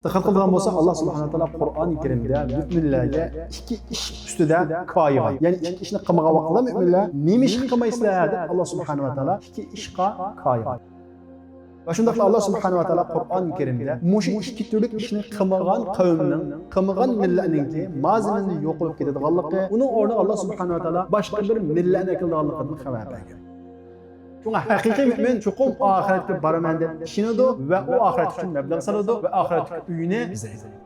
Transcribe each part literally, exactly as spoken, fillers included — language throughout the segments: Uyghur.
دىققەت قىلىدىغان بولساق، ئاللا سۇبھانەھۇ ۋە تائالا قۇرئان كەرىمدە مۆمىنلەرگە ئىككى ئىش ئۈستىدە كايىغان، يەنى ئىككى ئىشنى قىلمىغان ۋاقتىدا مۆمىنلەر نېمە ئىش قىلمايسىلەر دەپ، ئاللا سۇبھانەھۇ ۋە تائالا ئىككى ئىشقا كايىغان. ۋە شۇنداقلا ئاللا سۇبھانەھۇ ۋە تائالا قۇرئان كەرىمدە مۇشۇ ئىككى تۈرلۈك ئىشنى قىلمىغان قەۋمنىڭ، قىلمىغان مىللەتنىڭكى ما زېمىندا يوقىلىپ كېتىدىغانلىقى، ئۇنىڭ ئورنىغا ئاللا سۇبھانەھۇ ۋە تائالا باشقا بىر مىللەتنى ئەكېلىدىغانلىقىدىن خەۋەر بەرگەن. شۇڭا ھەقىقىي مۆمىن چوقۇم ئاخىرەتكە بارىمەن دەپ ئىشىنىدۇ ۋە ئۇ ئاخىرەت ئۈچۈن مەبلەغ سالىدۇ ۋە ئاخىرەتتىكى ئۆيىنى بېزەيدۇ.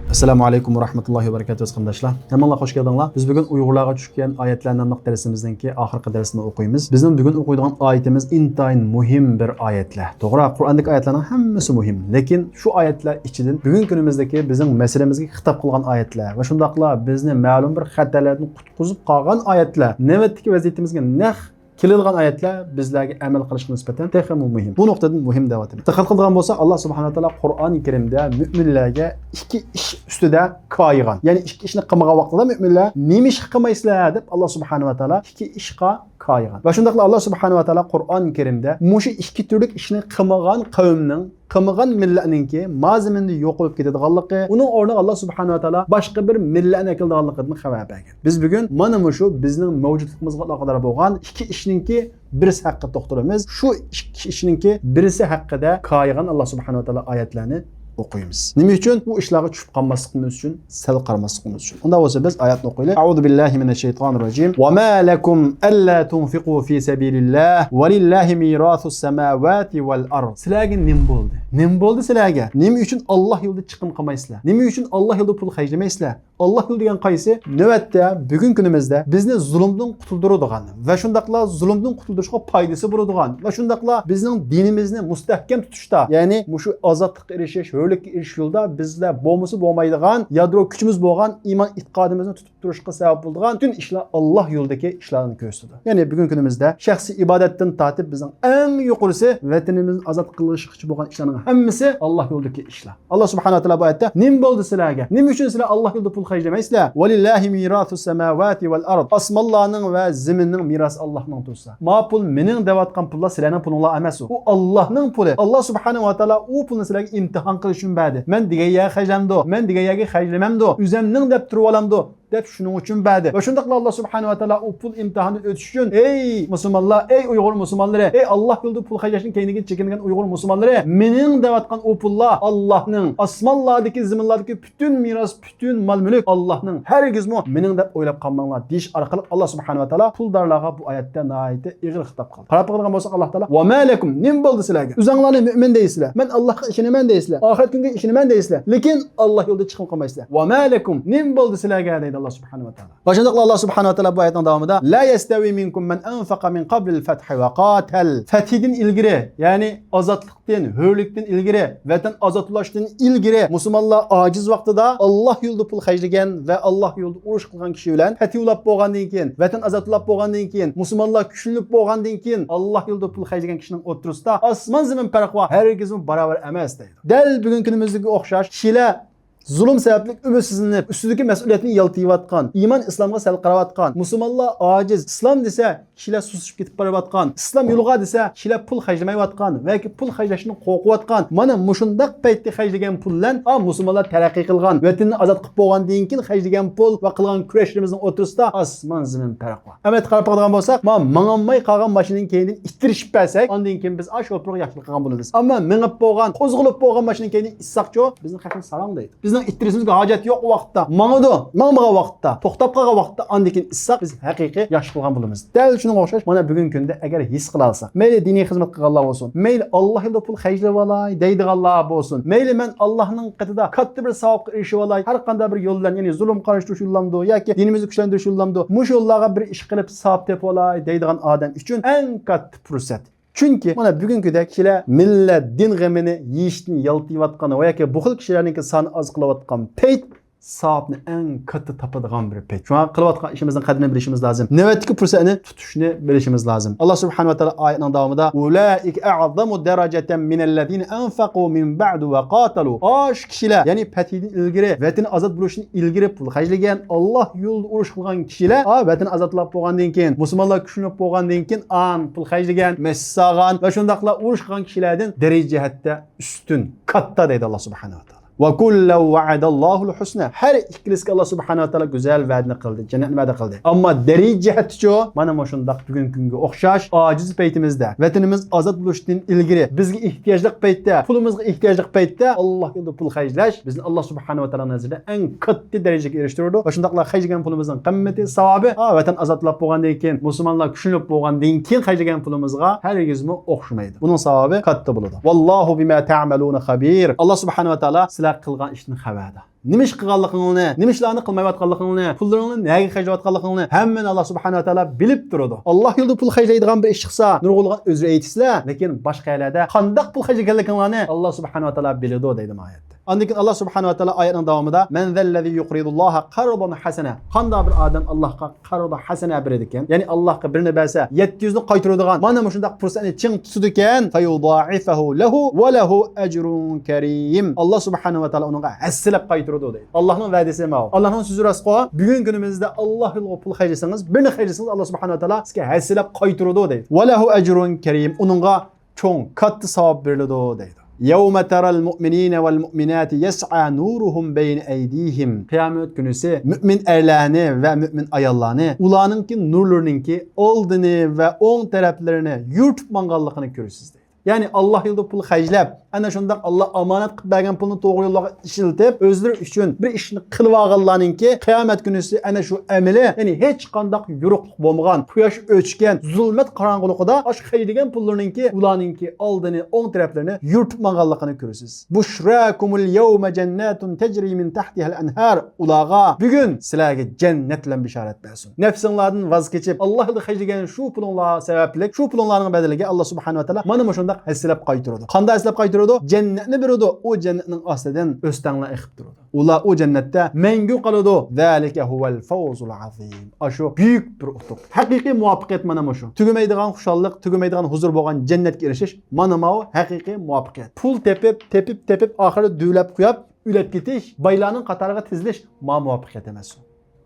ئەسسالامۇ ئەلەيكۇم ۋە رەھمەتۇللاھى ۋە بەرىكاتۇھۇ، قېرىنداشلار. ھەممىڭلار خوش كەلدىڭلار. بىز بۈگۈن ئۇيغۇرلارغا چۈشكەن ئايەتلەر ناملىق دەرسىمىزنىڭكى ئاخىرقى دەرسىنى ئوقۇيمىز. بىزنىڭ بۈگۈن ئوقۇيدىغان ئايىتىمىز ئىنتايىن مۇھىم بىر ئايەتلەر. توغرا، قۇرئاندىكى ئايەتلەرنىڭ ھەممىسى مۇھىم. لېكىن شۇ ئايەتلەر ئىچىدىن بۈگۈنكى كۈنىمىزدىكى بىزنىڭ مەسىلىمىزگە خىتاب قىلغان ئايەتلەر ۋە شۇنداقلا بىزنى مەلۇم بىر خەتەرلەردىن قۇتقۇزۇپ قالغان ئايەتلەر، نۆۋەتتىكى ۋەزىيىتىمىزگە نەق كېلىدىغان ئايەتلەر بىزلەرگە ئەمەل قىلىشقا نىسبەتەن تېخىمۇ مۇھىم. بۇ نۇقتىدىن مۇھىم دەۋاتىمىز. دىققەت قىلىدىغان بولساق، ئاللا سۇبھانەھۇ ۋە تائالا قۇرئان كەرىمدە مۆمىنلەرگە ئىككى ئىش ئۈستىدە كايىغان، يەنى ئىككى ئىشنى قىلمىغان ۋاقتىدا مۆمىنلەر نېمە ئىش قىلمايسىلەر دەپ، ئاللا سۇبھانەھۇ ۋە تائالا ئىككى ئىشقا كايىغان. ۋە شۇنداقلا ئاللا سۇبھانەھۇ ۋە تائالا قۇرئان كەرىمدە مۇشۇ ئىككى تۈرلۈك ئىشنى قىلمىغان قەۋمنىڭ، قىلمىغان مىللەتنىڭكى ما زېمىندا يوقىلىپ كېتىدىغانلىقى، ئۇنىڭ ئورنىغا ئاللا سۇبھانەھۇ ۋە تائالا باشقا بىر مىللەتنى ئەكېلىدىغانلىقىدىن خەۋەر بەرگەن. بىز بۈگۈن مانا مۇشۇ بىزنىڭ مەۋجۇتلۇقىمىزغا ئالاقىدار بولغان ئىككى ئىشنىڭكى بىرسى ھەققىدە توختىلىمىز. شۇ ئىككى ئىشنىڭكى بىرسى ھەققىدە كايىغان ئاللا سۇبھانەھۇ ۋە تائالا ئايەتلەرنى ئوقۇيمىز. نېمە ئۈچۈن؟ ئۇ ئىشلارغا چۈشۈپ قالماسلىقىمىز ئۈچۈن، سەل قارىماسلىقىمىز ئۈچۈن. ئۇنداق بولسا بىز ئايەتنى ئوقۇيلى. أعوذ بالله من الشيطان الرجيم. وما لكم ألا تنفقوا في سبيل الله ولله ميراث السماوات والأرض. سىلەرگە نېمە بولدى؟ نېمە بولدى سىلەرگە؟ نېمە ئۈچۈن ئاللا يولىدا چىقىم قىلمايسىلەر؟ نېمە ئۈچۈن ئاللا يولىدا پۇل خەجلىمەيسىلەر؟ ئاللا يولى دېگەن قايسى؟ نۆۋەتتە بۈگۈنكى كۈنىمىزدە بىزنى زۇلۇمدىن قۇتۇلدۇرىدىغان ۋە شۇنداقلا زۇلۇمدىن قۇتۇلدۇرۇشقا پايدىسى بولىدىغان ۋە شۇنداقلا بىزنىڭ دىنىمىزنى مۇستەھكەم تۇتۇشتا، يەنى مۇشۇ ئازادلىققا ئېرىشىش، ھۆرلۈككە ئېرىشىش يولىدا بىزلەر بولمىسا بولمايدىغان يادرو كۈچىمىز بولغان ئىمان ئېتىقادىمىزنى تۇتۇپ تۇرۇشقا سەۋەب بولىدىغان پۈتۈن ئىشلار ئاللا يولىدىكى ئىشلارنى كۆرسىتىدۇ. يەنى بۈگۈنكى كۈنىمىزدە شەخسىي ئىبادەتتىن تارتىپ بىزنىڭ ئەڭ يۇقىرىسى ۋەتىنىمىزنى ئازاد قىلىشقىچە بولغان ئىشلارنىڭ ھەممىسى ئاللا يولىدىكى ئىشلار. ئاللا سۇبھانەھۇ ۋە تائالا بۇ ئايەتتە، نېمە بولدى سىلەرگە؟ نېمە ئۈچۈن سىلەر ئاللا يولىدا پۇل خەجلىمەيسىلەر؟ ولله ميراث السماوات والأرض. ئاسمانلارنىڭ ۋە زېمىننىڭ مىراسى ئاللانىڭ تۇرسا. ما پۇل مېنىڭ دەۋاتقان پۇللار سىلەرنىڭ پۇلۇڭلار ئەمەس ئۇ. ئۇ ئاللانىڭ پۇلى. ئاللا سۇبھانەھۇ ۋە تائالا ئۇ پۇلنى سىلەرگە ئىمتىھان قىلىش ئۈچۈن بەردى. مەن دېگەن يەرگە خەجلەمدۇ، مەن دېگەن يەرگە خەجلىمەمدۇ، ئۆزەمنىڭ دەپ تۇرۇۋالامدۇ دەپ شۇنىڭ ئۈچۈن بەردى. ۋە شۇنداقلا ئاللا سۇبھانەھۇ ۋە تائالا ئۇ پۇل ئىمتىھانىدىن ئۆتۈش ئۈچۈن، ئەي مۇسۇلمانلار، ئەي ئۇيغۇر مۇسۇلمانلىرى، ئەي ئاللا يولىدا پۇل خەجلەشتىن كەينىگە چېكىنگەن ئۇيغۇر مۇسۇلمانلىرى، مېنىڭ دەۋاتقان ئۇ پۇللار ئاللانىڭ، ئاسمانلاردىكى، زېمىنلاردىكى پۈتۈن مىراس، پۈتۈن مال-مۈلۈك ئاللانىڭ. ھەرگىزمۇ مېنىڭ دەپ ئويلاپ قالماڭلار دېيىش ئارقىلىق ئاللا سۇبھانەھۇ ۋە تائالا پۇلدارلارغا بۇ ئايەتتە ناھايىتى ئېغىر خىتاب قىلدى. قاراپ باقىدىغان بولساق، ئاللا تائالا، ۋەما لەكۇم، نېمە بولدى سىلەرگە؟ ئۆزەڭلارنى مۆمىن دەيسىلەر، مەن ئاللاغا ئىشىنىمەن دەيسىلەر، ئاخىرەت كۈنگە ئىشىنىمەن دەيسىلەر، لېكىن ئاللا يولىدا چىقىم قىلمايسىلەر. ۋەما لەكۇم، نېمە بولدى سىلەرگە دەيدۇ ئاللا سۇبھانەھۇ ۋە تائالا. ۋە شۇنداقلا ئاللا سۇبھانەھۇ ۋە تائالا بۇ ئايەتنىڭ داۋامىدا، لا يەستەۋى مىنكۇم مەن ئەنفەقە مىن قەبلىل فەتھى ۋە قاتەل. فەتھىدىن ئىلگىرى، يەنى ئازادلىق دىن، ھۆرلۈكتىن ئىلگىرى، ۋەتەن ئازاد بولۇشتىن ئىلگىرى مۇسۇلمانلار ئاجىز ۋاقتىدا ئاللا يولىدا پۇل خەجلىگەن ۋە ئاللا يولىدا ئۇرۇش قىلغان كىشى بىلەن، پەتھى بولۇپ بولغاندىن كېيىن، ۋەتەن ئازاد بولۇپ بولغاندىن كېيىن، مۇسۇلمانلار كۈچلىنىپ بولغاندىن كېيىن، ئاللا يولىدا پۇل خەجلىگەن كىشىنىڭ ئوتتۇرىسىدا ئاسمان زېمىن پەرق بار، ھەرگىزمۇ باراۋەر ئەمەس دەيدۇ. دەل بۈگۈنكى كۈنىمىزدىكى ئوخشاش، كىشىلەر زۇلۇم سەۋەبلىك ئۈمىدسىزلىنىپ، ئۈستىدىكى مەسئۇلىيەتنى يالتىيىۋاتقان، ئىمان ئىسلامغا سەل قاراۋاتقان، مۇسۇلمانلار ئاجىز، ئىسلام دېسە، كىشىلەر سۇسلىشىپ كېتىپ بارىۋاتقان، ئىسلام يولىغا دېسە، كىشىلەر پۇل خەجلىمەيۋاتقان ۋە ياكى پۇل خەجلەشتىن قورقۇۋاتقان، مانا مۇشۇنداق پەيتتە خەجلىگەن پۇل بىلەن، ئا، مۇسۇلمانلار تەرەققىي قىلغان، ۋەتىننى ئازاد قىلىپ بولغاندىن كېيىن خەجلىگەن پۇل ۋە قىلغان كۈرەشلىرىمىزنىڭ ئوتتۇرىسىدا ئاسمان زېمىن پەرق بار. ئەمەلىيەتتە قاراپ باقىدىغان بولساق، ما ماڭالماي قالغان ماشىنىنىڭ كەينىدىن ئىتتىرىشىپ بەرسەك، ئاندىن كېيىن بىز ئا شوپۇرغا ياخشىلىق قىلغان بولىمىز. ئەمما مېڭىپ بولغان، قوزغىلىپ بولغان ماشىنىنىڭ كەينىدىن ئىتساقچۇ، بىزنىڭ خەشمىمىز ساراڭ دەيدۇ. بىزنىڭ ئىتتىرىشىمىزگە ھاجەت يوق ۋاقىتتا ماڭىدۇ، ماڭمىغان ۋاقىتتا، توختاپ قالغان ۋاقىتتا ئاندىن كېيىن ئىتساق، بىز ھەقىقىي ياخشى قىلغان بولىمىز. دەل شۇنىڭغا ئوخشاش، مانا بۈگۈنكى كۈندە ئەگەر ھېس قىلالىساق، مەيلى دىنىي خىزمەت قىلغانلار بولسۇن، مەيلى ئاللا يولىدا پۇل خەجلىۋالاي دەيدىغانلار بولسۇن، مەيلى مەن ئاللانىڭ قېتىدا كاتتا بىر ساۋابقا ئېرىشىۋالاي، ھەر قانداق بىر يول بىلەن، يەنى زۇلۇم قارشى تۇرۇش يوللامدۇ ياكى دىنىمىزنى كۈچلەندۈرۈش يوللامدۇ، مۇشۇ يوللارغا بىر ئىش قىلىپ ساۋاب تېپىۋالاي دەيدىغان ئادەم ئۈچۈن ئەڭ كاتتا پۇرسەت. چۈنكى مانا بۈگۈنكىدەك كىشىلەر مىللەت دىن غېمىنى يېيىشتىن يالتىيىۋاتقان ۋە ياكى بۇ خىل كىشىلەرنىڭكى سانى ئاز قېلىۋاتقان پەيت، ساۋابنى ئەڭ كاتتا تاپىدىغان بىر پەيت. شۇڭا قىلىۋاتقان ئىشىمىزنىڭ قەدرىنى بىلىشىمىز لازىم. نۆۋەتتىكى پۇرسەتنى تۇتۇشنى بىلىشىمىز لازىم. ئاللا سۇبھانەھۇ ۋە تائالا ئايەتنىڭ داۋامىدا، «أولئك أعظم درجة من الذين أنفقوا من بعد وقاتلوا.» ئاشۇ كىشىلەر، يەنى پەتھىدىن ئىلگىرى، ۋەتىنى ئازاد بولۇشتىن ئىلگىرى پۇل خەجلىگەن، ئاللا يولىدا ئۇرۇش قىلغان كىشىلەر، ئا، ۋەتىنى ئازاد قىلىپ بولغاندىن كېيىن، مۇسۇلمانلار كۈچلىنىپ بولغاندىن كېيىن، ئان پۇل خەجلىگەن، مەسچىت سالغان ۋە شۇنداقلا ئۇرۇش قىلغان كىشىلەردىن دەرىجە جەھەتتە ئۈستۈن، كاتتا دەيدۇ ئاللا سۇبھانەھۇ ۋە تائالا. «وكلا وعد الله الحسنى.» ھەر ئىككىلىسىگە ئاللا سۇبھانەھۇ ۋە تائالا گۈزەل ۋەدىنى قىلدى، جەننەتنى ۋەدە قىلدى. ئەمما دەرىجە جەھەتتىچۇ؟ مانا مۇشۇنداق بۈگۈنكى كۈنگە ئوخشاش ئاجىز پەيتىمىزدە، ۋەتىنىمىز ئازاد بولۇشتىن ئىلگىرى، بىزگە ئېھتىياجلىق پەيتتە، پۇلىمىزغا ئېھتىياجلىق پەيتتە ئاللا يولىدا پۇل خەجلەش بىزنى ئاللا سۇبھانەھۇ ۋە تائالا نەزىرىدە ئەڭ كاتتا دەرىجىگە ئېرىشتۈرىدۇ. ۋە شۇنداقلا خەجلىگەن پۇلىمىزنىڭ قىممىتى، ساۋابى، ھا، ۋەتەن ئازاد بولۇپ بولغاندىن كېيىن، مۇسۇلمانلار كۈچلىنىپ بولغاندىن كېيىن خەجلىگەن پۇلىمىزغا ھەرگىزمۇ ئوخشىمايدۇ. بۇنىڭ ساۋابى كاتتا بولىدۇ. «والله بما تعملون خبير.» ئاللا سۇبھانەھۇ ۋە تائالا سىلەر قىلغان ئىشتىن خەۋەردار. نېمە ئىش قىلغانلىقىڭلارنى، نېمە ئىشلارنى قىلمايۋاتقانلىقىڭلارنى، پۇللىرىڭلارنى نەگە خەجلەۋاتقانلىقىڭلارنى ھەممىنى ئاللا سۇبھانەھۇ ۋە تائالا بىلىپ تۇرىدۇ. ئاللا يولىدا پۇل خەجلەيدىغان بىر ئىش چىقسا، نۇرغۇنلىغان ئۆزرە ئېيتىسىلەر، لېكىن باشقا يەرلەردە قانداق پۇل خەجلىگەنلىكىڭلارنى ئاللا سۇبھانەھۇ ۋە تائالا بىلىدۇ دەيدۇ ما ئايەتتە. ئاندىن كېيىن ئاللا سۇبھانەھۇ ۋە تائالا ئايەتنىڭ داۋامىدا، «من ذا الذي يقرض الله قرضا حسنا.» قانداق بىر ئادەم ئاللاغا قەرزى ھەسەنە بېرىدىكەن، يەنى ئاللاغا بىرنى بەرسە، يەتتە يۈزنى قايتۇرىدىغان مانا مۇشۇنداق پۇرسەتنى چىڭ تۇتىدىكەن، فيضاعفه له وله أجر كريم. ئاللا سۇبھانەھۇ ۋە تائالا ئۇنىڭغا ھەسسىلەپ قايتۇرىدۇ دەيدۇ. ئاللانىڭ ۋەدىسى ماۋۇ. ئاللانىڭ سۆزى راستقۇ. بۈگۈنكى كۈنىمىزدە ئاللا يولىغا پۇل خەجلىسىڭىز، بىرنى خەجلىسىڭىز، ئاللا سۇبھانەھۇ ۋە تائالا سىزگە ھەسسىلەپ قايتۇرىدۇ دەيدۇ. وله أجر كريم. ئۇنىڭغا چوڭ، كاتتا ساۋاب بېرىلىدۇ دەيدۇ. يوم ترى المؤمنين والمؤمنات يسعى نورهم بين أيديهم. قىيامەت كۈنىسى مۆمىن ئەرلەرنى ۋە مۆمىن ئاياللارنى ئۇلارنىڭكى نۇرلىرىنىڭكى ئالدىنى ۋە ئوڭ تەرەپلىرىنى يورۇتۇپ ماڭغانلىقىنى كۆرىسىز دەيدۇ. يەنى ئاللا يولىدا پۇل خەجلەپ، ئەنە شۇنداق ئاللا ئامانەت قىلىپ بەرگەن پۇلنى توغرا يوللارغا ئىشلىتىپ، ئۆزلىرى ئۈچۈن بىر ئىشنى قىلىۋالغانلارنىڭكى قىيامەت كۈنىسى ئەنە شۇ ئەمىلى، يەنى ھېچقانداق يورۇقلۇق بولمىغان، قۇياش ئۆچكەن، زۇلمەت قاراڭغۇلۇقىدا ئاشۇ خەجلىگەن پۇللىرىنىڭكى ئۇلارنىڭكى ئالدىنى، ئوڭ تەرەپلىرىنى يورۇتۇپ ماڭغانلىقىنى كۆرىسىز. بشراكم اليوم جنات تجري من تحتها الأنهار. ئۇلارغا بۈگۈن سىلەرگە جەننەت بىلەن بېشارەت بەرسۇن. نەپسىڭلاردىن ۋاز كېچىپ، ئاللا يولىدا خەجلىگەن شۇ پۇلۇڭلار سەۋەبلىك، شۇ پۇلۇڭلارنىڭ بەدىلىگە ئاللا سۇبھانەھۇ ۋە تائالا مانا مۇشۇنداق ھەسسىلەپ قايتۇرىدۇ. قانداق ھەسسىلەپ قايتۇرىدۇ؟ جەننەتنى بېرىدۇ. ئۇ جەننەتنىڭ ئاستىدىن ئۆستەڭلار ئېقىپ تۇرىدۇ. ئۇلار ئۇ جەننەتتە مەڭگۈ قالىدۇ. ذلك هو الفوز العظيم. ئاشۇ بۈيۈك بىر ئۇتۇق. ھەقىقىي مۇۋەپپەقىيەت مانا مۇشۇ. تۈگىمەيدىغان خۇشاللىق، تۈگىمەيدىغان ھۇزۇر بولغان جەننەتكە ئېرىشىش، مانا ماۋۇ ھەقىقىي مۇۋەپپەقىيەت. پۇل تېپىپ، تېپىپ، تېپىپ، ئاخىرى دۆۋىلەپ قويۇپ، ئۆلۈپ كېتىش، بايلارنىڭ قاتارىغا تىزىلىش، ما مۇۋەپپەقىيەت ئەمەس.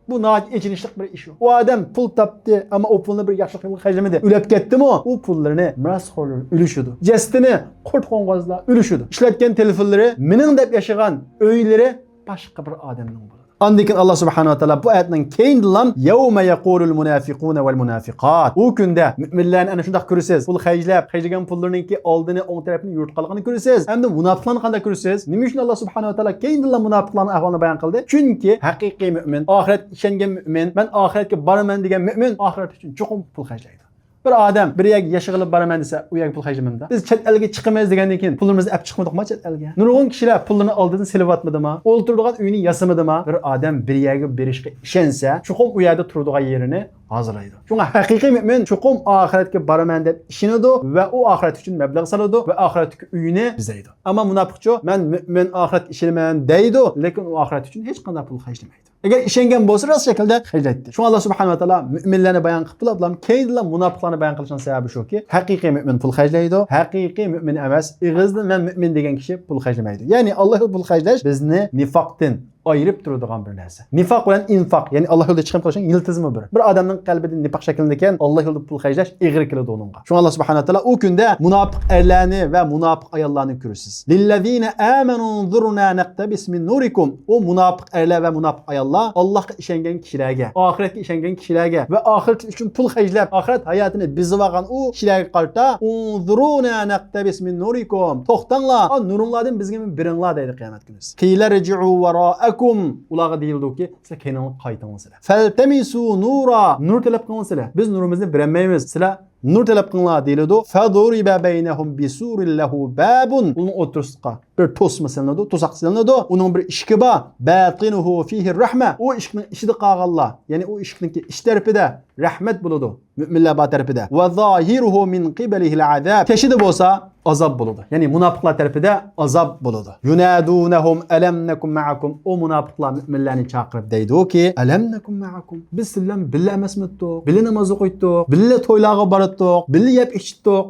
بۇ ناھايىتى ئېچىنىشلىق بىر ئىش ئۇ. ئۇ ئادەم پۇل تاپتى، ئەمما ئۇ پۇلنى بىر ياخشى يولغا خەجلىمىدى. ئۆلۈپ كەتتىمۇ، ئۇ پۇللىرىنى مىراسخورلىرى ئۈلۈشىدۇ. جەسىتىنى قۇرت قوڭغۇزلار ئۈلۈشىدۇ. ئىشلەتكەن تېلېفونلىرى مېنىڭ دەپ ياشىغان، ئۆيلىرى باشقا بىر ئادەمنىڭ بولىدۇ. ئاندىن كېيىن ئاللا سۇبھانەھۇ ۋە تائالا بۇ ئايەتنىڭ كەينىدىنلا، يوم يقول المنافقون والمنافقات. ئۇ كۈندە مۆمىنلەرنى ئەنە شۇنداق كۆرىسىز. پۇل خەجلەپ، خەجلىگەن پۇللىرىنىڭكى ئالدىنى، ئوڭ تەرىپىنى يورۇتقانلىقىنى كۆرىسىز. ئەمدى مۇناپىقلارنى قانداق كۆرىسىز؟ نېمە ئۈچۈن ئاللا سۇبھانەھۇ ۋە تائالا كەينىدىنلا مۇناپىقلارنىڭ ئەھۋالىنى بايان قىلدى؟ چۈنكى ھەقىقىي مۆمىن، ئاخىرەتكە ئىشەنگەن مۆمىن، مەن ئاخىرەتكە بارىمەن دېگەن مۆمىن ئاخىرەت ئۈچۈن چوقۇم پۇل خەجلەيدۇ. بىر ئادەم بىر يەرگە ياشىغىلى بارىمەن دېسە، ئۇ يەرگە پۇل خەجلىمەمدۇ؟ بىز چەت ئەلگە چىقىمىز دېگەندىن كېيىن پۇلىمىزنى ئەپ چىقمىدۇقما چەت ئەلگە؟ نۇرغۇن كىشىلەر پۇللىرىنى ئالدىدىن سېلىۋاتمىدىما؟ ئولتۇرىدىغان ئۆيىنى ياسىمىدىما؟ بىر ئادەم بىر يەرگە بېرىشقا ئىشەنسە، چوقۇم ئۇ يەردە تۇرىدىغان يېرىنى ھازىرلايدۇ. شۇڭا ھەقىقىي مۆمىن چوقۇم ئاخىرەتكە بارىمەن دەپ ئىشىنىدۇ ۋە ئۇ ئاخىرەت ئۈچۈن مەبلەغ سالىدۇ ۋە ئاخىرەتتىكى ئۆيىنى بېزەيدۇ. ئەمما مۇناپىقچۇ، مەن مۆمىن، ئاخىرەتكە ئىشىنىمەن دەيدۇ، لېكىن ئۇ ئاخىرەت ئۈچۈن ھېچقانداق پۇل خەجلىمەيدۇ. ئەگەر ئىشەنگەن بولسا، راست شەكىلدە خەجلەيتتى. شۇڭا ئاللا سۇبھانەھۇ ۋە تائالا مۆمىنلەرنى بايان قىلىپ بولۇپلا، كەينىدىنلا مۇناپىقلارنى بايان قىلىشنىڭ سەۋەبى شۇكى، ھەقىقىي مۆمىن پۇل خەجلەيدۇ، ھەقىقىي مۆمىن ئەمەس، ئېغىزدىن مەن مۆمىن دېگەن كىشى پۇل خەجلىمەيدۇ. يەنى ئاللا يولىدا پۇل خەجلەش بىزنى نىفاقتىن ئايرىپ تۇرىدىغان بىر نەرسە. نىفاق بىلەن ئىنفاق، يەنى ئاللا يولىدا چىقىم قىلىشنىڭ يىلتىزىمۇ بىر. بىر ئادەمنىڭ قەلبىدە نىفاق شەكىللىنىدىكەن، ئاللا يولىدا پۇل خەجلەش ئېغىر كېلىدۇ ئۇنىڭغا. شۇڭا ئاللا سۇبھانەھۇ ۋە تائالا ئۇ كۈندە مۇناپىق ئەرلەرنى ۋە مۇناپىق ئاياللارنى كۆرىسىز. للذين آمنوا انظرنا نقتبس من نوركم. ئۇ مۇناپىق ئەرلەر ۋە مۇناپىق ئاياللار ئاللاھقا ئىشەنگەن كىشىلەرگە، ئاخىرەتكە ئىشەنگەن كىشىلەرگە ۋە ئاخىرەت ئۈچۈن پۇل خەجلەپ، ئاخىرەت ھاياتىنى بېزىۋالغان ئۇ كىشىلەرگە قارىتا، انظرونا نقتبس من نوركم. توختاڭلار، ئا، نۇرۇڭلاردىن بىزگىمۇ بېرىڭلار دەيدۇ قىيامەت كۈنى. قيل ارجعوا وراءكم. ئۇلارغا دېيىلىدۇكى، سىلەر كەينىڭلارغا قايتىڭلار سىلەر. فالتمسوا نورا. نۇر تەلەپ قىلىڭلار سىلەر. بىز نۇرىمىزنى بېرەلمەيمىز. سىلەر نۇر تەلەپ قىلىڭلار دېيىلىدۇ. فضرب بينهم بسور له باب. ئۇنىڭ ئوتتۇرىسىغا بىر توسما سېلىنىدۇ، توساق سېلىنىدۇ. ئۇنىڭ بىر ئىشىكى بار. باتنه فيه الرحمة. ئۇ ئىشىكنىڭ ئىچىدە قالغانلار، يەنى ئۇ ئىشىكنىڭكى ئىچ تەرىپىدە رەھمەت بولىدۇ. مۆمىنلەر بار تەرىپىدە. وظاهره من قبله العذاب. تېشىدا بولسا ئازاب بولىدۇ. يەنى مۇناپىقلار تەرىپىدە ئازاب بولىدۇ. ينادونهم ألم نكن معكم. ئۇ مۇناپىقلار مۆمىنلەرنى چاقىرىپ دەيدۇكى، ألم نكن معكم. بىز سىلەر بىلەن بىللە ئەمەسمىدۇق؟ بىللە ناماز ئوقۇيتتۇق، بىللە تويلارغا باراتتۇق، بىللە يەپ ئىچتۇق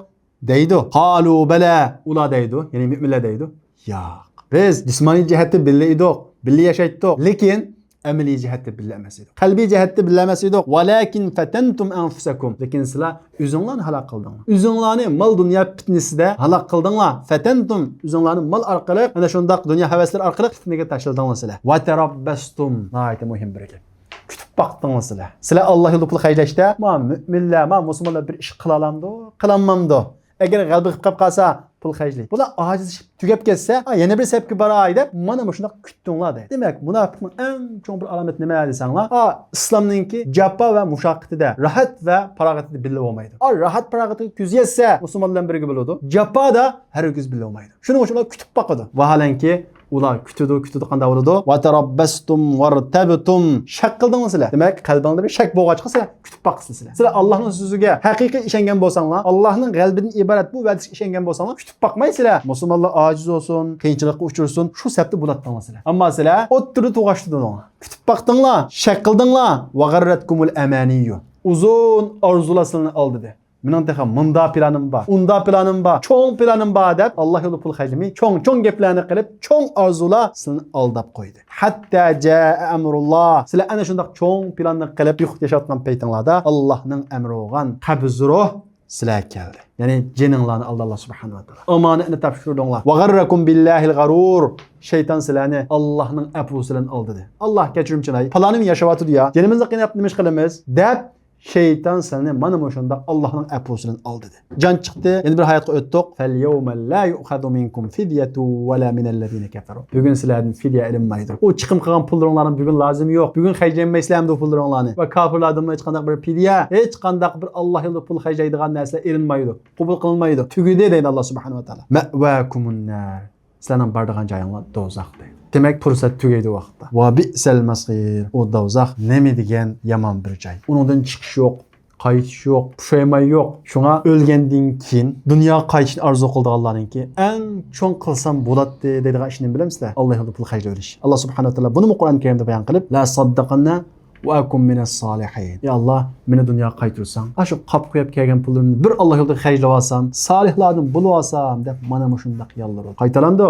دەيدۇ. قالوا بلى. ئۇلار دەيدۇ، يەنى مۆمىنلەر دەيدۇ. ياق. بىز جىسمانىي جەھەتتە بىللە ئىدۇق، بىللە ياشايتتۇق. لېكىن ئەمەلىي جەھەتتە بىللە ئەمەس ئىدۇق. قەلبىي جەھەتتە بىللە ئەمەس ئىدۇق. ولكن فتنتم أنفسكم. لېكىن سىلەر ئۆزۈڭلارنى ھالاك قىلدىڭلار. ئۆزۈڭلارنى مال دۇنيا پىتنىسىدە ھالاك قىلدىڭلار. فتنتم، ئۆزۈڭلارنى مال ئارقىلىق، ئەنە شۇنداق دۇنيا ھەۋەسلىرى ئارقىلىق پىتنىگە تاشلىدىڭلار سىلەر. وتربصتم، ناھايىتى مۇھىم بىر گەپ. كۈتۈپ باقتىڭلار سىلەر. سىلەر ئاللا يولىدا پۇل خەجلەشتە، ما مۆمىنلەر، ما مۇسۇلمانلار بىر ئىش قىلالامدۇ، قىلالمامدۇ؟ ئەگەر غەلىبە قىلىپ قېلىپ قالسا، پۇل خەجلەيدۇ. بۇلار ئاجىزلىشىپ تۈگەپ كەتسە، ئا، يەنە بىر سەپكە باراي دەپ، مانا مۇشۇنداق كۈتتۈڭلار دەيدۇ. دېمەك، مۇناپىقنىڭ ئەڭ چوڭ بىر ئالامىتى نېمە دېسەڭلار، ئا، ئىسلامنىڭكى جاپا ۋە مۇشەققىتىدە، راھەت ۋە پاراغىتىدە بىللە بولمايدۇ. ئا، راھەت پاراغىتىگە كۆزى يەتسە، مۇسۇلمانلار بىلەن بىرگە بولىدۇ. جاپادا ھەرگىز بىللە بولمايدۇ. شۇنىڭ ئۈچۈن ئۇلار كۈتۈپ باقىدۇ. ۋاھالەنكى، ئۇلار كۈتىدۇ، كۈتىدۇ، قانداق بولىدۇ؟ وتربصتم وارتبتم. شەك قىلدىڭلار سىلەر. دېمەك، قەلبىڭدە بىر شەك بولغاچقا سىلەر كۈتۈپ باقىسىلەر سىلەر. سىلەر ئاللاھنىڭ سۆزىگە ھەقىقىي ئىشەنگەن بولساڭلار، ئاللاھنىڭ غەلىبىدىن ئىبارەت بۇ ۋەدىسىگە ئىشەنگەن بولساڭلار، كۈتۈپ باقمايسىلەر. مۇسۇلمانلار ئاجىز بولسۇن، قىيىنچىلىققا ئۇچرىسۇن، شۇ سەپتە بولاتتىڭلار سىلەر. ئەمما سىلەر ئوتتۇرىدا توغاشتۇردۇڭلار. كۈتۈپ باقتىڭلار، شەك قىلدىڭلار. وغرتكم الأماني. ئۇزۇن ئارزۇلار سىلەرنى ئالدىدى. مېنىڭ تېخى مۇندا پىلانىم بار، ئۇندا پىلانىم بار، چوڭ پىلانىم بار دەپ، ئاللا يولىدا پۇل خەجلىمەي، چوڭ-چوڭ گەپلەرنى قىلىپ، چوڭ ئارزۇلار سىلىنى ئالداپ قويدى. حتى جاء أمر الله. سىلەر ئەنە شۇنداق چوڭ پىلاننى قىلىپ، بىخۇد ياشاۋاتقان پەيتىڭلاردا، ئاللانىڭ ئەمرى بولغان قەبزى روھ سىلەرگە كەلدى. يەنى جېنىڭلارنى ئالدى ئاللا سۇبھانەھۇ ۋە تائالا. ئامانەتنى تاپشۇردۇڭلار. وغركم بالله الغرور. شەيتان سىلەرنى ئاللانىڭ ئەپۇسى بىلەن ئالدىدى. ئاللا كەچۈرۈمچىلاي، پالانىم ياشاۋاتىدۇ يا، جېنىمىزنى قىيناپ نېمە ئىش قىلىمىز دەپ، شەيتان سىلەرنى مانا مۇشۇنداق ئاللاھنىڭ ئەپۇسى بىلەن ئالدىدى. جان چىقتى، يەنە بىر ھاياتقا ئۆتتۇق. فاليوم لا يؤخذ منكم فدية ولا من الذين كفروا. بۈگۈن سىلەردىن فىدىيە ئېلىنمايدۇ. ئۇ چىقىم قىلغان پۇللىرىڭلارنىڭ بۈگۈن لازىمى يوق. بۈگۈن خەجلەيمەيسىلەرمۇ پۇللىرىڭلارنى. ۋە كاپىرلاردىنمۇ ھېچقانداق بىر فىدىيە، ھېچقانداق بىر ئاللا يولىدا پۇل خەجلەيدىغان نەرسىلەر ئېلىنمايدۇ. قوبۇل قىلىنمايدۇ. تۈگىدى دەيدۇ ئاللا سۇبھانەھۇ ۋە تائالا. مەئۋاكۇمۇن نار. سىلەرنىڭ بارىدىغان جايىڭلار دوزاخ دەيدۇ. دېمەك، پۇرسەت تۈگەيدۇ ۋاقىتتا. ۋە بىئسەل مەسىر. ئۇ دوزاخ نېمە دېگەن يامان بىر جاي. ئۇنىڭدىن چىقىش يوق، قايتىش يوق، پۇشايمان يوق. شۇڭا ئۆلگەندىن كېيىن دۇنياغا قايتىشنى ئارزۇ قىلىدىغانلارنىڭكى ئەڭ چوڭ قىلسام بولاتتى دەيدىغان ئىش نېمە بىلەمسىلەر؟ ئاللا يولىدا پۇل خەجلەۋېلىش. ئاللا سۇبھانەھۇ ۋە تائالا بۇنىمۇ قۇرئان كەرىمدە بايان قىلىپ، لا صدقن وأكن من الصالحين. يا ئاللا، مېنى دۇنياغا قايتۇرساڭ، ئاشۇ قاپ قويۇپ كەلگەن پۇللىرىمنى بىر ئاللا يولىدا خەجلىۋالسام، سالىھلاردىن بولۇۋالسام دەپ مانا مۇشۇنداق يالۋۇرىدۇ. قايتالامدۇ؟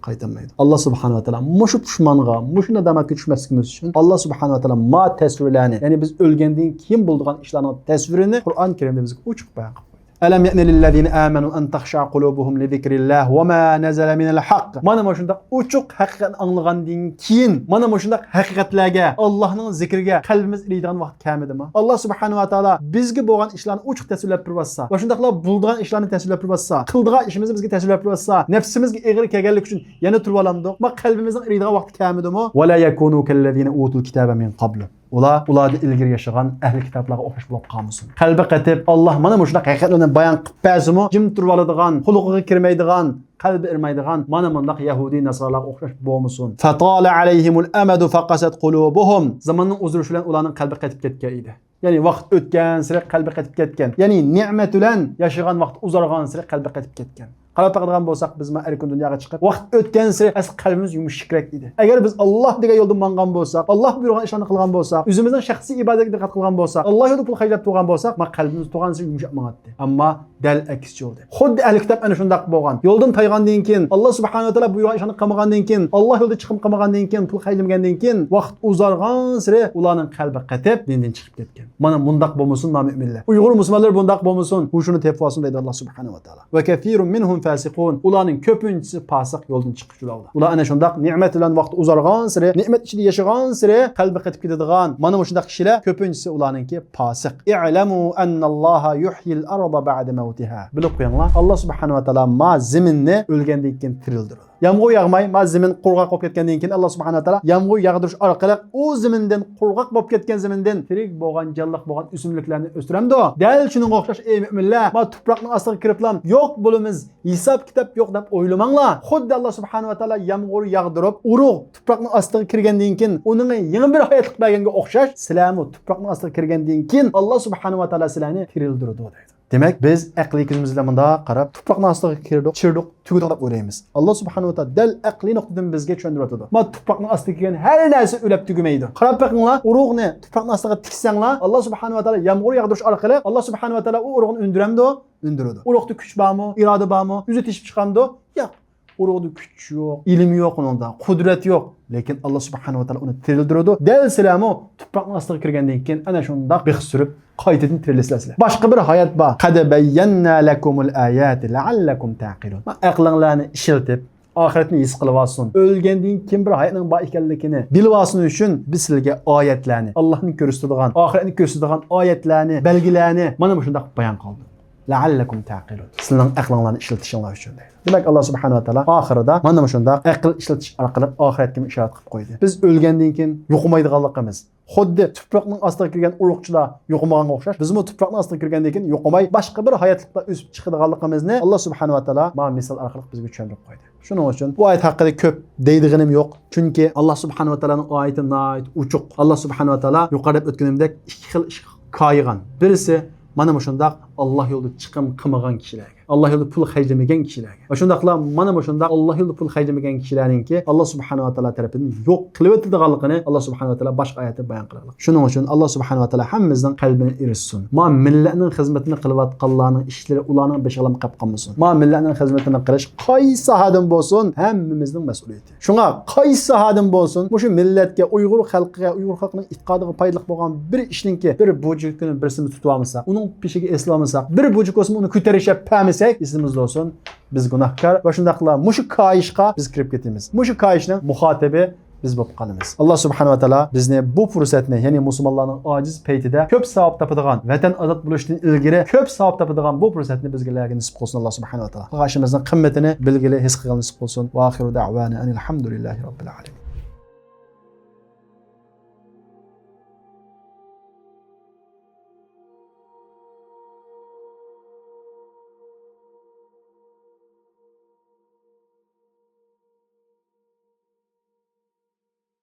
قايتالمايدۇ. ئاللا سۇبھانەھۇ ۋە تائالا مۇشۇ پۇشمانغا، مۇشۇ نادامەتكە چۈشمەسلىكىمىز ئۈچۈن ئاللا سۇبھانەھۇ ۋە تائالا ما تەسۋىرلەرنى، يەنى بىز ئۆلگەندىن كېيىن بولىدىغان ئىشلارنىڭ تەسۋىرىنى قۇرئان كەرىمدە بىزگە ئوچۇق بايان قىلىپ قويدى. ألم يأن للذين آمنوا أن تخشع قلوبهم لذكر الله وما نزل من الحق. مانا مۇشۇنداق ئوچۇق ھەقىقەتنى ئاڭلىغاندىن كېيىن، مانا مۇشۇنداق ھەقىقەتلەرگە، ئاللانىڭ زىكرىگە قەلبىمىز ئېرىيدىغان ۋاقىت كەلمىدىما؟ ئاللا سۇبھانەھۇ ۋە تائالا بىزگە بولغان ئىشلارنى ئوچۇق تەسۋىرلەپ تۇرۇۋاتسا ۋە شۇنداقلا بولىدىغان ئىشلارنى تەسۋىرلەپ تۇرۇۋاتسا، قىلىدىغان ئىشىمىزنى بىزگە تەسۋىرلەپ تۇرۇۋاتسا، نەپسىمىزگە ئېغىر كەلگەنلىكى ئۈچۈن يەنە تۇرۇۋالامدۇق؟ ما قەلبىمىزنىڭ ئېرىيدىغان ۋاقتى كەلمىدىمۇ؟ ولا يكونوا كالذين أوتوا الكتاب من قبل. ئۇلار ئۇلاردىن ئىلگىرى ياشىغان ئەھلى كىتابلارغا ئوخشاش بولۇپ قالمىسۇن. قەلبى قېتىپ، ئاللا مانا مۇشۇنداق ھەقىقەتلەرنى بايان قىلىپ بەرسىمۇ، جىم تۇرۇۋالىدىغان، قۇلىقىغا كىرمەيدىغان، قەلبى ئېرىمەيدىغان، مانا مۇنداق يەھۇدىي ناسارالارغا ئوخشاش بولمىسۇن. فطال عليهم الأمد فقست قلوبهم. زاماننىڭ ئۇزىرىشى بىلەن ئۇلارنىڭ قەلبى قېتىپ كەتكەن ئىدى. يەنى ۋاقىت ئۆتكەنسېرى قەلبى قېتىپ كەتكەن. يەنى نېمەت بىلەن ياشىغان ۋاقىت ئۇزارغانسېرى قەلبى قېتىپ كەتكەن. قاراپ باقىدىغان بولساق، بىز ما ئەركىن دۇنياغا چىقىپ، ۋاقىت ئۆتكەنسېرى ئەسلى قەلبىمىز يۇمشىقراق ئىدى. ئەگەر بىز ئاللا دېگەن يولدا ماڭغان بولساق، ئاللا بۇيرۇغان ئىشلارنى قىلغان بولساق، ئۆزىمىزنىڭ شەخسىي ئىبادەتكە دىققەت قىلغان بولساق، ئاللا يولىدا پۇل خەجلەپ تۇرغان بولساق، ما قەلبىمىز تۇرغانسېرى يۇمشاپ ماڭاتتى. ئەمما دەل ئەكسىچە بولدى. خۇددى ئەھلى كىتاب ئەنە شۇنداق بولغان. يولدىن تايغاندىن كېيىن، ئاللا سۇبھانەھۇ ۋە تائالا بۇيرۇغان ئىشلارنى قىلمىغاندىن كېيىن، ئاللا يولىدا چىقىم قىلمىغاندىن كېيىن، پۇل خەجلىمىگەندىن كېيىن، ۋاقىت ئۇزارغانسېرى ئۇلارنىڭ قەلبى قېتىپ، دىندىن چىقىپ كەتكەن. مانا مۇنداق بولمىسۇن نامۆمىنلەر. ئۇيغۇر مۇسۇلمانلىرى بۇنداق بولمىسۇن. ھوشىنى تېپىۋالسۇن دەيدۇ ئاللا سۇبھانەھۇ ۋە تائالا. وكثير منهم فاسقون. ئۇلارنىڭ كۆپىنچىسى پاسىق، يولدىن چىققۇچىلار ئۇلار. ئۇلار ئەنە شۇنداق نېمەت بىلەن ۋاقىت ئۇزارغانسېرى، نېمەت ئىچىدە ياشىغانسېرى قەلبى قېتىپ كېتىدىغان، مانا مۇشۇنداق كىشىلەر كۆپىنچىسى ئۇلارنىڭكى پاسىق. اعلموا أن الله يحيي الأرض بعد موتها. بىلىپ قويۇڭلار، ئاللا سۇبھانەھۇ ۋە تائالا ما زېمىننى ئۆلگەندىن كېيىن تىرىلدۈرىدۇ. يامغۇر ياغماي، ما زېمىن قۇرغاق بولۇپ كەتكەندىن كېيىن، ئاللا سۇبھانەھۇ ۋە تائالا يامغۇر ياغدۇرۇش ئارقىلىق ئۇ زېمىندىن، قۇرغاق بولۇپ كەتكەن زېمىندىن تىرىك بولغان، جانلىق بولغان ئۆسۈملۈكلەرنى ئۆستۈرەمدۇ؟ دەل شۇنىڭغا ئوخشاش، ئەي مۆمىنلەر، ما تۇپراقنىڭ ئاستىغا كىرىپلا يوق بولىمىز، ھېساب-كىتاب يوق دەپ ئويلىماڭلار. خۇددى ئاللا سۇبھانەھۇ ۋە تائالا يامغۇر ياغدۇرۇپ، ئۇرۇق تۇپراقنىڭ ئاستىغا كىرگەندىن كېيىن، ئۇنىڭغا يېڭى بىر ھاياتلىق بەرگەنگە ئوخشاش، سىلەرمۇ تۇپراقنىڭ ئاستىغا كىرگەندىن كېيىن، ئاللا سۇبھانەھۇ ۋە تائالا سىلەرنى تىرىلدۈرىدۇ، دەيدۇ. دېمەك، بىز ئەقلىي كۆزىمىز بىلەن مۇنداق قاراپ، تۇپراقنىڭ ئاستىغا كىردۇق، چىردۇق، تۈگىدۇق دەپ ئويلايمىز. ئاللا سۇبھانەھۇ ۋە تائالا دەل ئەقلىي نۇقتىدىن بىزگە چۈشەندۈرۈۋاتىدۇ. ما تۇپراقنىڭ ئاستىغا كىرگەن ھەر نەرسە ئۆلۈپ تۈگىمەيدۇ. قاراپ بېقىڭلار، ئۇرۇقنى تۇپراقنىڭ ئاستىغا تىكسەڭلار، ئاللا سۇبھانەھۇ ۋە تائالا يامغۇر ياغدۇرۇش ئارقىلىق، ئاللا سۇبھانەھۇ ۋە تائالا ئۇ ئۇرۇقنى ئۈندۈرەمدۇ؟ ئۈندۈرىدۇ. ئۇرۇقتا كۈچ بارمۇ؟ ئىرادە بارمۇ؟ ئۆزى تېشىپ چىقامدۇ؟ ياق. ئۇرۇقتا كۈچ يوق، ئىلىم يوق ئۇنىڭدا، قۇدرەت يوق. لېكىن ئاللا سۇبھانەھۇ ۋە تائالا ئۇنى تىرىلدۈرىدۇ. دەل سىلەرمۇ تۇپراقنىڭ ئاستىغا كىرگەندىن كېيىن ئەنە شۇنداق بىخ سۈرۈپ، قايتىدىن تىرىلىسىلەر سىلەر. باشقا بىر ھايات بار. قەد بەييەننا لەكۇمۇل ئاياتى لەئەللەكۇم تەقىلۇن. ئەقلىڭلارنى ئىشلىتىپ، ئاخىرەتنى ھېس قىلىۋالسۇن. ئۆلگەندىن كېيىن بىر ھاياتنىڭ بار ئىكەنلىكىنى بىلىۋالسۇن ئۈچۈن بىز سىلەرگە ئايەتلەرنى، ئاللانى كۆرسىتىدىغان، ئاخىرەتنى كۆرسىتىدىغان ئايەتلەرنى، بەلگىلەرنى مانا مۇشۇنداق بايان قىلدۇق. لەئەللەكۇم تەقىلۇن. سىلەرنىڭ ئەقلىڭلارنى ئىشلىتىشىڭلار ئۈچۈن دەيدۇ. دېمەك، ئاللا سۇبھانەھۇ ۋە تائالا ئاخىرىدا مانا مۇشۇنداق ئەقىل ئىشلىتىش ئارقىلىق ئاخىرەتكىمۇ ئىشارەت قىلىپ قويدى. بىز ئۆلگەندىن كېيىن يوقىمايدىغانلىقىمىز، خۇددى تۇپراقنىڭ ئاستىغا كىرگەن ئۇرۇقچىلار يوقىمىغانغا ئوخشاش، بىزمۇ تۇپراقنىڭ ئاستىغا كىرگەندىن كېيىن يوقىماي، باشقا بىر ھاياتلىقتا ئۆسۈپ چىقىدىغانلىقىمىزنى ئاللا سۇبھانەھۇ ۋە تائالا مانا مىسال ئارقىلىق بىزگە چۈشەندۈرۈپ قويدى. شۇنىڭ ئۈچۈن بۇ ئايەت ھەققىدە كۆپ دەيدىغىنىم يوق. چۈنكى ئاللا سۇبھانەھۇ ۋە تائالانىڭ ئايىتى ناھايىتى ئوچۇق. ئاللا سۇبھانەھۇ ۋە تائالا يۇقىرىدا دەپ ئۆتكىنىمدەك ئىككى خىل ئىشقا كايىغان. بىرسى مانا مۇشۇنداق ئاللا يولىدا چىقىم قىلمىغان كىشىلەرگە، ئاللا يولىدا پۇل خەجلىمىگەن كىشىلەرگە ۋە شۇنداقلا مانا مۇشۇنداق ئاللا يولىدا پۇل خەجلىمىگەن كىشىلەرنىڭكى ئاللا سۇبھانەھۇ ۋە تائالا تەرىپىدىن يوق قىلىۋېتىلىدىغانلىقىنى ئاللا سۇبھانەھۇ ۋە تائالا باشقا ئايەتتە بايان قىلغان. شۇنىڭ ئۈچۈن ئاللا سۇبھانەھۇ ۋە تائالا ھەممىمىزنىڭ قەلبىنى ئېرىشسۇن. ما مىللەتنىڭ خىزمىتىنى قىلىۋاتقانلارنىڭ ئىشلىرى ئۇلارنىڭ بېشىغىلا قېلىپ قالمىسۇن. ما مىللەتنىڭ خىزمىتىنى قىلىش قايسى ساھەدىن بولسۇن، ھەممىمىزنىڭ مەسئۇلىيىتى. شۇڭا قايسى ساھەدىن بولسۇن، مۇشۇ مىللەتكە، ئۇيغۇر خەلقىگە، ئۇيغۇر خەلقىنىڭ ئېتىقادىغا پايدىلىق بولغان بىر ئىشنىڭكى بىر بۇجىكىنى بىرسىمىز تۇتۇۋالمىساق، ئۇنىڭ پېشىگە ئېسىلالمىساق، بىر بۇجىك بولسىمۇ ئۇنى كۆتۈرۈشەپ بەرمىسەك، ئېسىمىزدە بولسۇن، بىز گۇناھكار ۋە شۇنداقلا مۇشۇ كايىشقا بىز كىرىپ كېتىمىز. مۇشۇ كايىشنىڭ مۇخاتىبى بىز بولۇپ قالىمىز. ئاللا سۇبھانەھۇ ۋە تائالا بىزنى بۇ پۇرسەتنى، يەنى مۇسۇلمانلارنىڭ ئاجىز پەيتىدە كۆپ ساۋاب تاپىدىغان، ۋەتەن ئازاد بولۇشتىن ئىلگىرى كۆپ ساۋاب تاپىدىغان بۇ پۇرسەتنى بىزگىلەرگە نېسىپ قىلسۇن ئاللا سۇبھانەھۇ ۋە تائالا. قىلغان ئىشىمىزنىڭ قىممىتىنى بىلگىلى، ھېس قىلغىلى نېسىپ قىلسۇن. ۋە ئاخىرۇ دەئۋانا ئەنىل ھەمدۇلىللاھى رەببىل ئالەمىن.